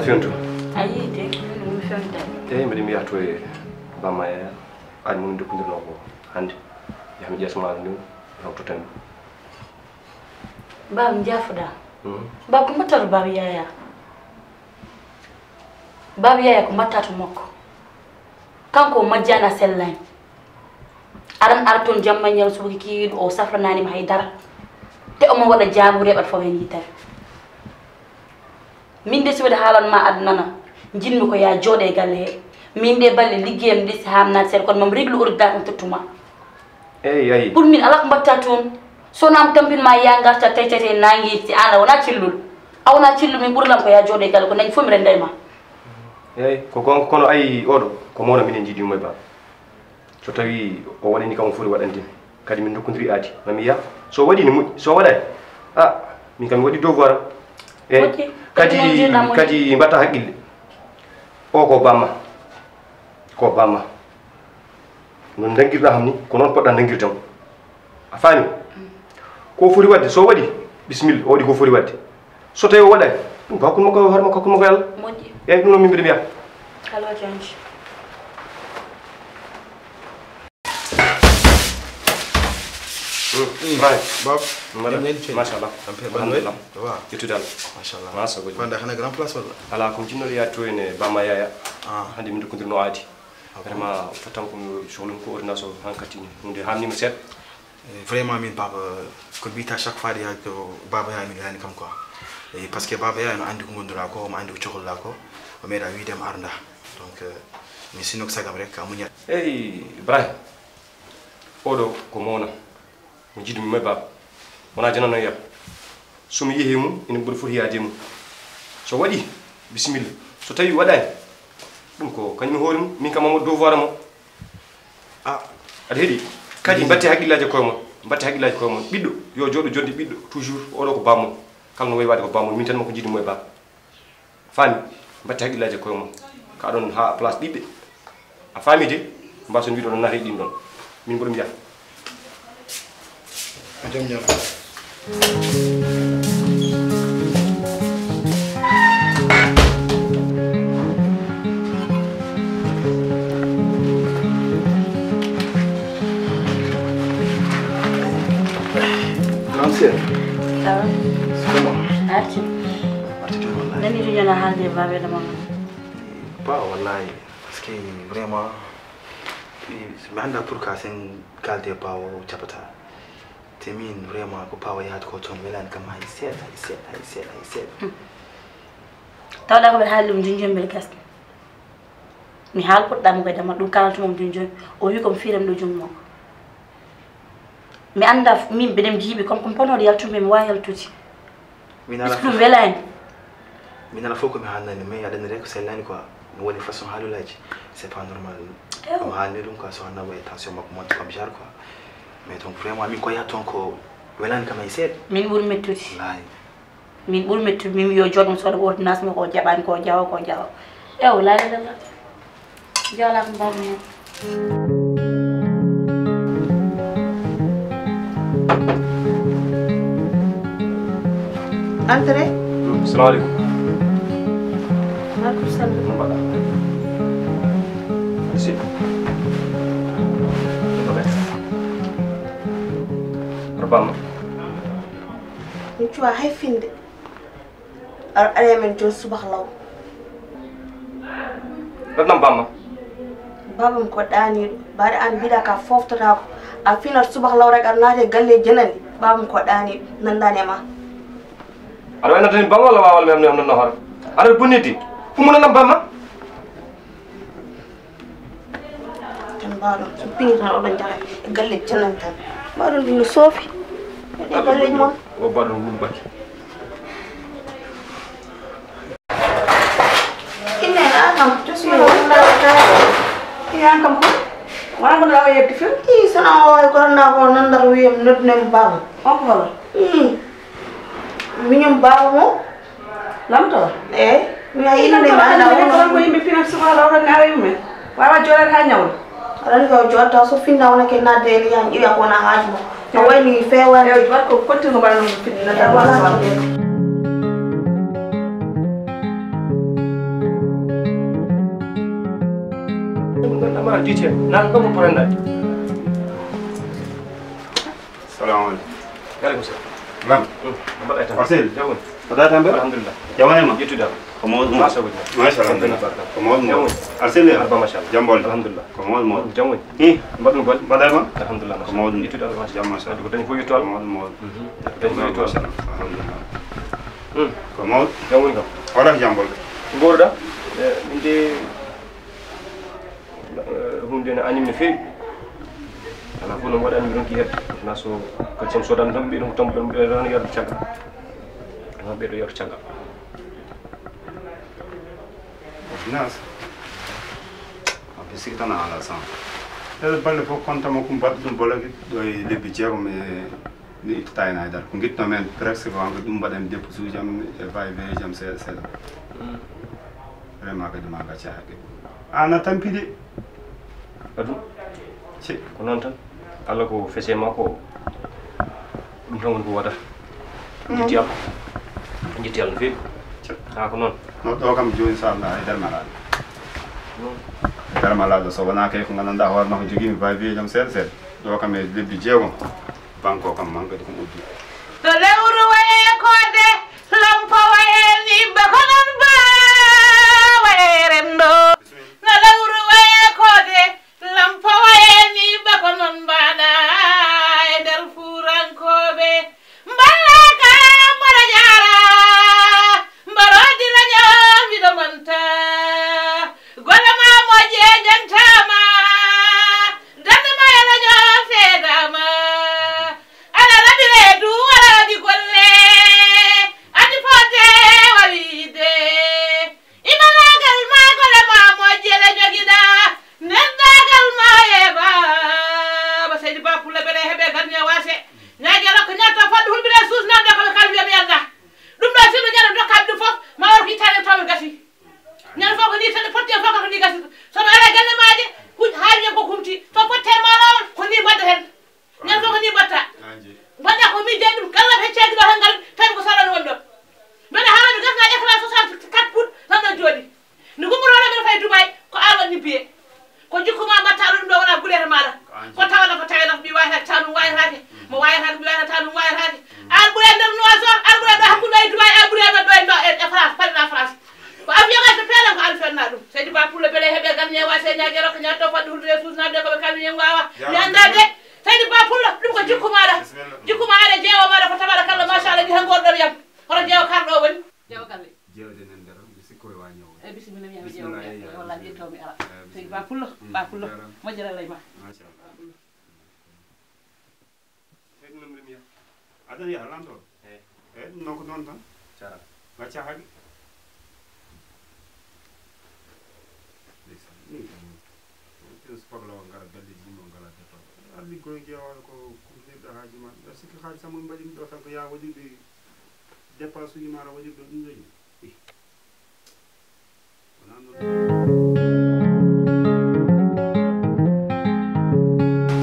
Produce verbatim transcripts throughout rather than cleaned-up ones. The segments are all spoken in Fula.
Fewndo. A yii de, ɗum mi fewndo. Eyi, mbiɗa mi yahto e Bamma Yaya. Aadi mo min ndokkondirnoo ko hannde. Yaha mi ƴeesa maaro ndin, rawtotan mi. Baaba, njaafoɗaa. Mhm. Baaba, ko mbaɗtaa to Baaba Yaya? Baaba Yaya, ko mbaɗtaa to makko? Kanko o majjaani, a sellaani. Aran ara toon jamma ñaw subaki kiiɗo, o safranaani ma hay dara. Te omo waɗa jaabuure, ɓat fof en yitere. Min de, si wadi haalan ma aduna na, njiɗmi ko yaa jooɗo e galle he. Min de, balle liggeyam de, si haamnaade seeɗa, kono mami réglu ordinateur ɗum tottuma. Eyi, ayi. Pour min, alaa ko mbaɗtaa toon. So wonaa mi tampin ma, yaa ngarta tey tey tey naange, si aan a wonaa cellul. A wonaa cellul, min ɓurlam ko yaa jooɗo e galle, ko dañi fof mi rennday ma. Eyi, ko goonga, kono ayi, oɗo, ko mawna minen njiɗi mo e baaba. So tawi o waɗani kam o foti waɗande mi, kadi min ndokkondiri aadi, ma mi yah. So waɗi ne moƴƴi, so waɗaani, a, min kam mi waɗi devoir am. Eyi, moƴƴi. Kadi, kadi noon njiɗɗaa moƴƴi. Kadi mbaɗtaa haqqille. O ko bamma. Ko bamma. No ndanngirɗaa kam ni, ko noon poɗɗaa ndanngirde mo. A faami? Mm. Ko foti waɗde, so waɗi, bisimilla, o waɗi ko foti waɗde. So tawi o waɗaani, ɗum ko hakkunde makko e hoore makko, hakkunde makko e Allah. Moƴƴi. Eyi, ɗum noon min mbiɗa mbiya. Alaa jaŋde. Mm. Ibrahima. Bab. Mbaɗa. Machallah. Alhamdulillah. Waaw. Ƴettude Allah. Machallah. Masa ko. Wonde hana grand place walla? Alaa, ko mi jinnoɗo yaade to en e Bamma Yaya. Ah. Hannde min ndokkondirno aadi. Ah, bon? Vraiment, fottan ko mi sohli coordination hankadi ni. Huunde haamniima seeɗa. Eh, vraiment, min, baaba, ko mbiyata chaque fois de, yaa to Bamma Yaya mi welani kam quoi. Eh, parce que Bamma Yaya no anndi ko ngonduɗaa ko, omo anndi ko cohluɗaa ko, o meeɗa wiide mi arda. Donc, eh, mi sinno ko sagam rek, a muñat. Eyi, Ibrahima, oɗo ko mawna. Mo jiɗmi mo e baaba. Wonaa janano yam. So mi yehi e mum, ina mboɗo foti yaade e mum. So waɗi, bisimilla. So tawi waɗaani, ɗum ko kañum e hoore mum, min kam omo devoir mo. Ah. Aɗa heɗi? Kadi mbatte hakkillaaji e koye mon. Mbatte hakkillaaji e koye mon. Ɓiɗɗo, yo jooɗo jonde ɓiɗɗo, toujours. Oɗo ko bammo. Kala no wayi waade ko bammo. Min tan mo ko jiɗmi mo e baaba. Faami? Mbatte hakkillaaji e koye mon. Ka ɗon haa place ɓiɓɓe. A faami de? Mbason wiide oɗon naata e ɗin ɗon. Min mboɗo mbiya. A jam ñaama. Grande sœur. Ça va? Comment? Arti. Arti tun wallahi. Nani to ñana haalde e baaba e dama. Ba wallahi. Parce que vraiment, mi anndaa pourquoi sen kaalde baawo jaɓataa. Te min vraiment ko baawo yahata ko toon welaani kam hay seeɗa, hay seeɗa, hay seeɗa, hay seeɗa. Hmm. Tawɗaa ko mbeɗa haali ɗum jooni jooni mbeɗa gasni. Mi haal puɗɗaama koye dama ɗum kaalantu mo jooni jooni. O wi ko mi fiiram ɗo junngo makko. Mi anndaa f-, min mbeɗa mi jiiɓi comme ko mi ponooɗo yaltude mi waawi yaltude. Min ala fof. Ɗum welaani. Min ala fof ko mi haalnani, mais aɗa anndi rek ko sellaani quoi. Mi woni façon haalulaaji. C'est pas normal. Ew. Omo haalni ɗum quoi, so hannde wayi tension makko monte comme genre quoi. Mais donc vraiment, min ko yaha toon ko welaani kam hay seeɗa. Min ɓuri mettude. Wallaahi. Min ɓuri mettude, min yo jooɗo mi sooda ordonnance makko, o jaɓaani ko o jawa, ko o jawa. Ew, laa ilaaha illallah. Jola ko mbaɗmi. Entrée. Salamu aleykum. Aleykum salam. No mbaɗa? Si. Oɗo bamma? Mi cuwa hay finde. Aɗa, aɗa amen jooni subaka law. Ɗon nam bamma? Babam ko ɗaaniiɗo. Mbaɗa aan mbiɗa ka foftotaako. A finat subaka law rek aɗa naati e galle janani. Babam ko ɗaaniiɗo. Nanndani e ma. Aɗa wayi noddani bamma walla waawal mi am, mi am nonno hoore? Aɗa bonniti. Ɗum mo nanam bamma? Tan mbaɗon, so pinii tan oɗon njaha e galle janani tan. Mbaɗon ɗum no soofi. E ɗe galleeji mon. O mbaɗon ɗum baki. Inne, an kam, to suudu. Ii, an kam ko? Wonaa ko ndawa yedde fii? Ii, so na o wawi ko na ko nandata wiyam noddunam baaba. On ko hola? Ii. Miñum baaba mo. Lamto? Eey. Mi wiya yimɓe mi anndaa ko woni ko yimɓe pinat suka law tan ne ara yummen. Waawa jooɗaade haa ñawla. Aɗa anndi ko jooɗta so finna wona ke nadde e liyan iwa ko wona haaju mo. No wayni feewande. Eey, wat ko konti ko mbaɗa noon finna. Eey, wala. Arti ce, nan ɗo ko poranɗa. Salamu aleykum. Aleykum salam. Lam. Hmm, mbaɗa tan. Marcel. Jam woni. Mbaɗa tan ɓe? Alhamdulillah. Jam woni ma? Yettude Allah. Ko mawɗum. Machallah. Machallah. Alhamdulillah. Ko mawɗum. Jam woni. Arsel. Arba machallah. Jam woni. Alhamdulillah. Ko mawɗum. Jam woni. Hi. Mbaɗɗon golle? Mbaɗɗa ma? Alhamdulillah. Ko mawɗum. Yettude Allah. Jam machallah. Ko dañi fof yettu Allah. Ko mawɗum, mawɗum. Mhm. Ko dañi fof yettu Allah. Alhamdulillah. Hmm. Ko mawɗum. Jam woni kam. Wala ko jam bol. Mboɗa? Eh, min de Eh, huunde ne animi no feewi. Alaa fof no mboɗo animi ronki hedde. Na so kadi sen sodan tan mbiɗon ko tambuɗon mbiɗo tan yerdo caggal. Tan mbiɗo yerdo caggal. Nas. A ɓe sikki tan a alaa san. Ɗeɗo balle fof konta makko mbaɗɗo ɗum bolaki ɗo e lebbi jeegom e Mi ittata heen haydara. Ko ngiɗno men presque ko hanko ɗum mbaɗen dépense uji am e va et vient am seeɗa seeɗa. Vraiment kadi ma gacce haqqe. An a tampi de. Adu. Ci. Ko noon tan. Allah ko fese makko. Ɗum tan woni ko wodata. Njitti Allah. Njitti Allah no feewi. Ha ko noon. No ɗo kam jooni so Allah haydara ma laaɗo. Haydara ma laaɗo so wonaa kay ko nganndanɗaa hoore makko jogii mi va et vient am seeɗa seeɗa. Ɗo kam e lebbi jeegom. Banko kam man kadi ko uddi. No lewru waye koode, lompo waye nibba ko non ba waye rendo. No lewru waye koode, lompo waye nibba ko non mbaɗa e nder fuurankoɓe. Mballaka mboɗo jaara, mboɗo dina ñoom mbiɗo manta. Golle ma moƴƴe jantama, darde ma e rajo seedama. Aɗa raɓi reedu, aɗa waɗi golle, andi fodde wawiide. Imanagal ma golle ma moƴƴere jogiɗa, nendagal ma e baaba Seydi Ba Pullo beɗe heɓe garni e wase. Ñaaƴe rokko ñatta fodde hulɓine suusnande ko ɓe kala wiyami anda. Ɗum ɗo sino ñande dokkaɓe ɗum fof, ma wor ko ittani tawi gasi. Ñande fof ko ni tan potti e fof ko ni gasi. So mi ala galle maaje, huj haaji ko kumti. So potte ma lawol, ko ni mbaɗda hen. Ñande fof ko ni mbatta. Mbaɗa ko mi jeeɗi ɗum, kala ɓe ceegi ɗo tan ngal, tawi ko salon won ɗo. Mbeɗa haala mi gasna écran soixante-quatre pouces tan ɗo jooɗi. No gummorooɗo mbeɗa fayi Dubai, ko an waɗni biye. Ko jikku ma mbatta ɗum ɗo wona guleete maɗa. Ko tawata ko tawata mi wayata ta ɗum wayataake. Mo wayata mi wayata ta ɗum wayataake. An ɓure nder Nouakchott, an ɓure ɗo hakkunde e Dubai, an ɓure men ɗo e ɗo e France, Paris la France. Ko avion ngal so peelan ko an fenna ɗum. Seydi Ba Pullo beɗe heɓe gam ñewa se ñaaƴe rokka ñaatto fadde hulde e suusnade ko ɓe kalmi en wawa. Mi annda de. Seydi Ba Pullo ɗum ko jikku maɗa. Jikku ma aɗa jeewo maɗa ko tabarakalla machallah jiha ngorɗon yam. Hoto jeewo karɗo woni. Jeewo galle. Jeewde nan dara mi sikko e wa ñawo. Eyyi bisimilla mi yawi ƴeewo mi walla ƴettoomi ara. Seydi Ba Pullo, Ba Pullo. Moƴƴere lay ma. Machallah. Heɗi noon mbiɗa mi yaha. Aɗa yaha lantoɗo. Eyyi. Eyyi ɗum noon ko noon tan. Cara. Gacca haɗi. Ndeysaan. Ɗum so pagla o ngara galleji yimɓe o ngala dépense. Ar liggoye jeewaɗo ko kumtinirɗa haaji ma. Mbeɗa sikki haaji Sambo mi mbaɗi ɗum ɗo tan ko yaa waɗirde dépense uji ma ara waɗirɗo ɗum ɗo.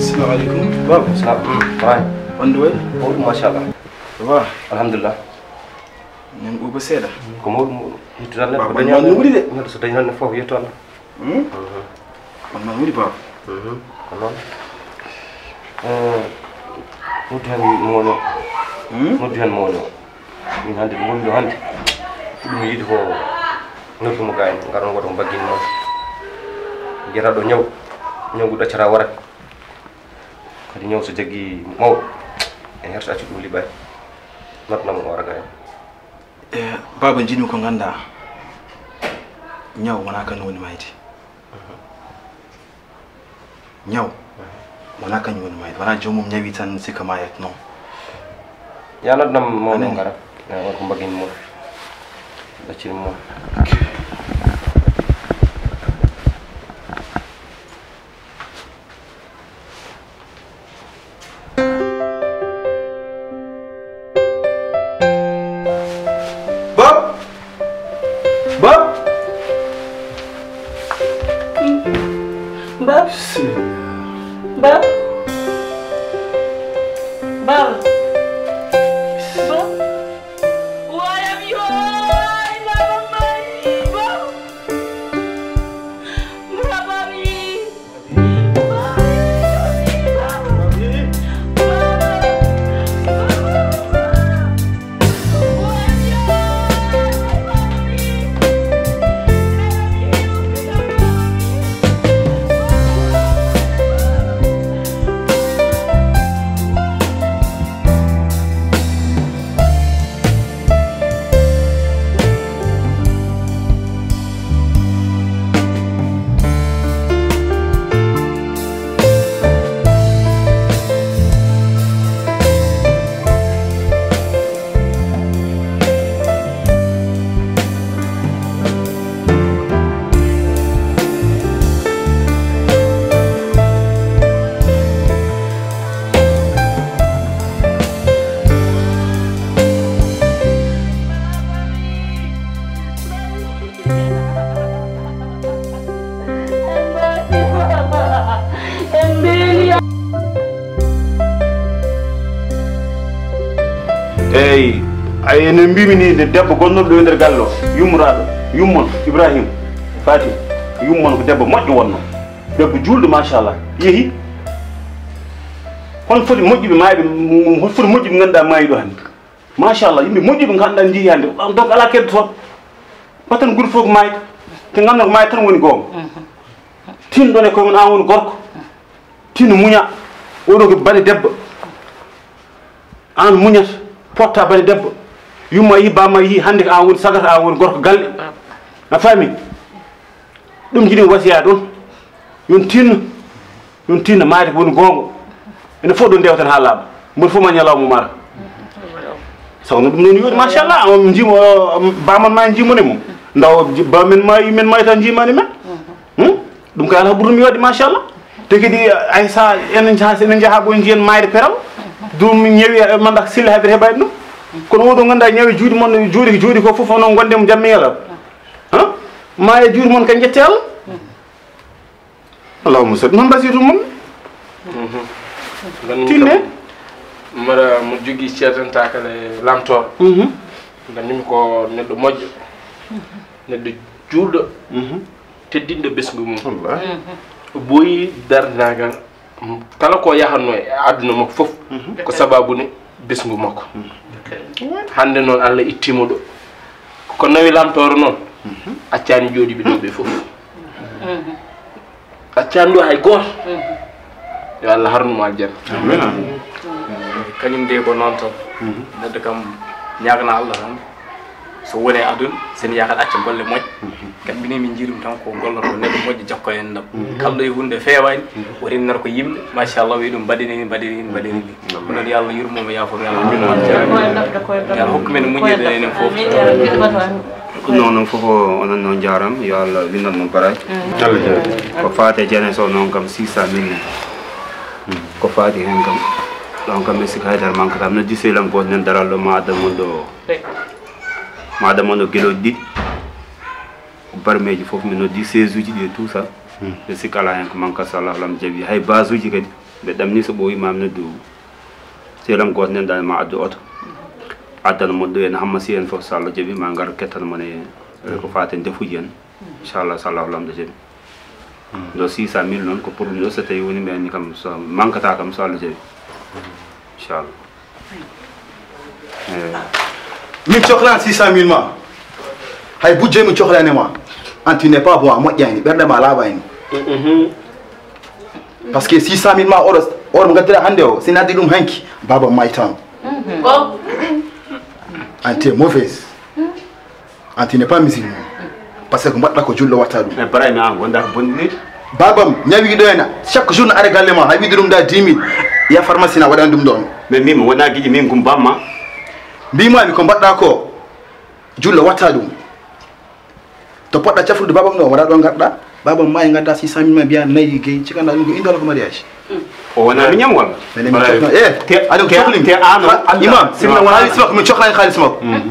Assalamu aleykum. Wa aleykum salam. Wa. On ɗo waɗi? Mawɗum machallah. Wa. Alhamdulillah. Min ɓuuɓa seeɗa. Ko mawɗum mawɗum. Yettude Allah. Baba, ko dañi Allah. Wuri de. Neɗɗo so dañi hannde fof yetto Allah. Hmm? Mhm. On noon woni baba. Mhm. Ko noon. Eh, noddu heen mawni o. Hmm? Noddu heen mawni o. Min hannde ɗo ngonmi ɗo hannde. Ko ɗum mi yiɗi ko noddu mo gaañ. Ngaron waɗa ko mbaggini mon. Mbiyata ɗo ñaw. Ñaw ngu ɗaccata warat. Kadi ñaw so jaggi mawɗo. En herto accu ɗum liɓay. Noddanam o wara gaañ. E baba jiɗmi ko ngannda. Ñaw wona kañum woni mayde. Ñaw wona kañum woni mayde. Wona joomum ñawi tan sikka mayat non. Ya noddam mawɗo ngara. Ya waɗ ko mbaggini mon. Ɗaccini mon. Bab! Bab! Bab! Bab! Bab! Bab! Wayam yo, ay, baba mai, bab! Baba mi! Eyi, ay, no mbimi ni, nde debbo gonnoɗo ɗo e nder galle o, yummoraaɗo, yummon, Ibrahim, Fatim, yummon ko debbo moƴƴo wonno. Debbo juulɗo, machallah. Yehi. Hol foti moƴƴuɓe maayɓe, hol foti moƴƴuɓe ngannduɗaa maayi ɗo hannde? Machallah, yimɓe moƴƴuɓe ngannduɗaa njii hannde. Donc, alaa keddotooɗo. Watan guri fof ko maayde. Te ngannduɗaa ko maayde tan woni goonga. Tinɗon e koye mon, aan woni gorko. Tino muña. Oɗo ko bane debbo. Aan muñata, potta bane debbo. Yumma yi, bamma yi, hannde ko aan woni sagata, aan woni gorko galle. A faami? Ɗum jiɗi wasiya ɗon. Yon tinno. Yon tinno, maayde ko woni goonga. Ene fof ɗo ndewten haa laaɓa. Mboɗo fof ma ñalawma mara. Sabu no ɗum noon yooɗi, machallah. On njiimo, bamon ma njiimo ne mum. Ndaw bamen maayi, men maayi tan njiimani men. Hmm? Ɗum kay alaa ɓurɗum yooɗde, machallah. Te kadi ay sa enen njaha, enen njaha ɓoy njiyen maayde peral. Ɗum ñewi e manda sille haɓe heɓayde ɗum. Kono oɗo ngannduɗaa ñawi juuɗe mon, juuɗe, juuɗe ko fof onon ngonde mo jamme yala. Ha? Ma e juuɗe mon kan jette Allah. Allahumma salli. Noon mbasitu mon. Tinne. Mara mo jogii ceedantaakale lamtoor. Mhm. Nganndu-mi ko neɗɗo moƴƴo, neɗɗo juulɗo, mhm, teddinɗo ɓesngu mum. Wallaahi. O ɓooyi darnaagal kala ko yahatnoo e aduna makko fof, mhm, ko sababu ne ɓesngu makko. Mhm. Hannde noon Allah ittiima ɗo. Ko nawi lamtooro noon, mhm, accaani jooɗiiɓe ɗo ɓe fof. Mhm. Accaani ɗo hay gooto. Mhm. Yo Allah harnu mo aljanna. Amiin, amiin. Kañum de ko noon tan. Mhm. Neɗɗo kam ñaagana Allah tan. So woni e aduna, sen yahat acca golle moƴƴe. Mhm. Kam minen min njiiɗum tan ko golloto neɗɗo moƴƴo, jokko en ɗam. Mhm. Kala ɗo e huunde feewaani, mhm, o rennata ko yimɓe, machallah, wiya ɗum mbaɗeni ni, mbaɗeni ni, mbaɗeni ni. Ko noon, yo Allah yurmo mo, yaafo mo, yo Allah. Amiin, amiin. Yo Allah hokku men muñirde enen fof. Amiin, ya Rabbi. Ɗum noon, noon fof o, onon noon njaaraama, yo Allah windan mon baraaji. Amiin. Allah jaaraama. Ko faati e jeunesse o noon kam six cent mille nen. Ko faati heen kam, ɗoon kam mi sikka hay dara mankata. Mi noddi sehil am gooto nen daralɗo ma addan mon ɗo, ma addan mon ɗo gelooɗi ɗiɗi. Barmeeji fof mi noddi, seize uji ɗi e tout ça. Hmm. Mi sikka alaa heen ko manka, so Allah lam jaɓi. Hay base uji kadi, ɓe ɗamni so ɓooyi ma mi noddu. Sehil am gooto nen dal ma addu oto. Addan mon ɗo en Hammasi en fof, so Allah jaɓi ma ngar kettan mon e, e ko faati e ndefuuji en. Inchallah, so Allah lamɗo jaɓi. Hmm. Ɗo six cent mille noon ko pour ɗum ɗo, so tawi woni ɓe anni kam, so mankata kam, so Allah jaɓi. Inchallah. Eyi. Min cohlani six cent mille ma. Hay bujje min cohlani ma. An tu n'es pas bon, a moƴƴani, ɓernde ma laaɓani. Mhm. Parce que six cent mille ma oɗo, oɗo mo ngaddira hannde o, si naddi ɗum hanki, baba maytan. Mhm. An tu es mauvaise. An tu n'es pas musulman. Parce que ko mbaɗɗa ko julɗo watta ɗum. E Ibrahima, an wonda ko bonɗini. Babam ñawi ɗo en, chaque jour no ara galle ma, hay wiide ɗum da dix mille, ya pharmacie na waɗan ɗum ɗon. Mais min mi wona giƴi min gum bamma. Mbimami ko mbaɗɗa ko, julɗo watta ɗum. To poɗɗa cafrude babam ɗo, wara ɗo ngarɗa. Babam ma e ngadda six cent mille ma mbiya nayi gay, cikkanɗa ɗum ko indal ko mariage. O wona miñam walla? Mene mi cokna, eh, te, aɗa te, cokli mi. Te an o, ha, imam, sinno wona haalis makko, min coklani haalis makko. Mm.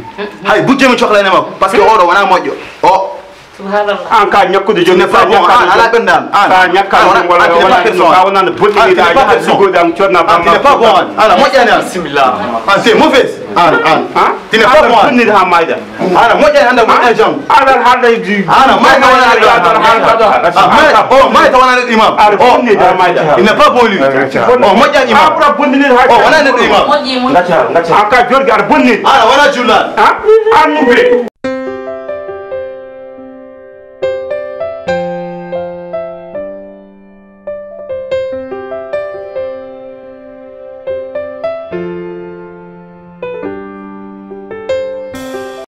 Hay bujje min coklani makko, parce que oɗo wona moƴƴo. O. Subhanallah. An ka ñakkude jooni, ne fa bon, an ala ɓendan, an. Sa ñakka an, ɗum walla an, wona, an, ka wona no bonɗini da, yaha liggoɗe an, codna bamma. An, tu n'es pas bon, an. Ala moƴƴani an. Bismillah. An, c'est mauvaise. An, an. Hein? Tu n'es pas bon. Bonɗini ha mayda. Ana moƴƴa hannde, moƴƴa janngo. Ana haalda e di. Ana mayta wona neɗɗo imam. Ah, mayta, oh, mayta wona neɗɗo imam. Aɗa bonɗini da mayda. Il n'est pas bon lui. Oh, moƴƴa imam. Aɗa bonɗini ha. Oh, wona neɗɗo imam. Moƴƴi, moƴƴi. Ngacca, ngacca. An ka jorgi aɗa bonɗini. Ana wona jullan. Ha? An mum be.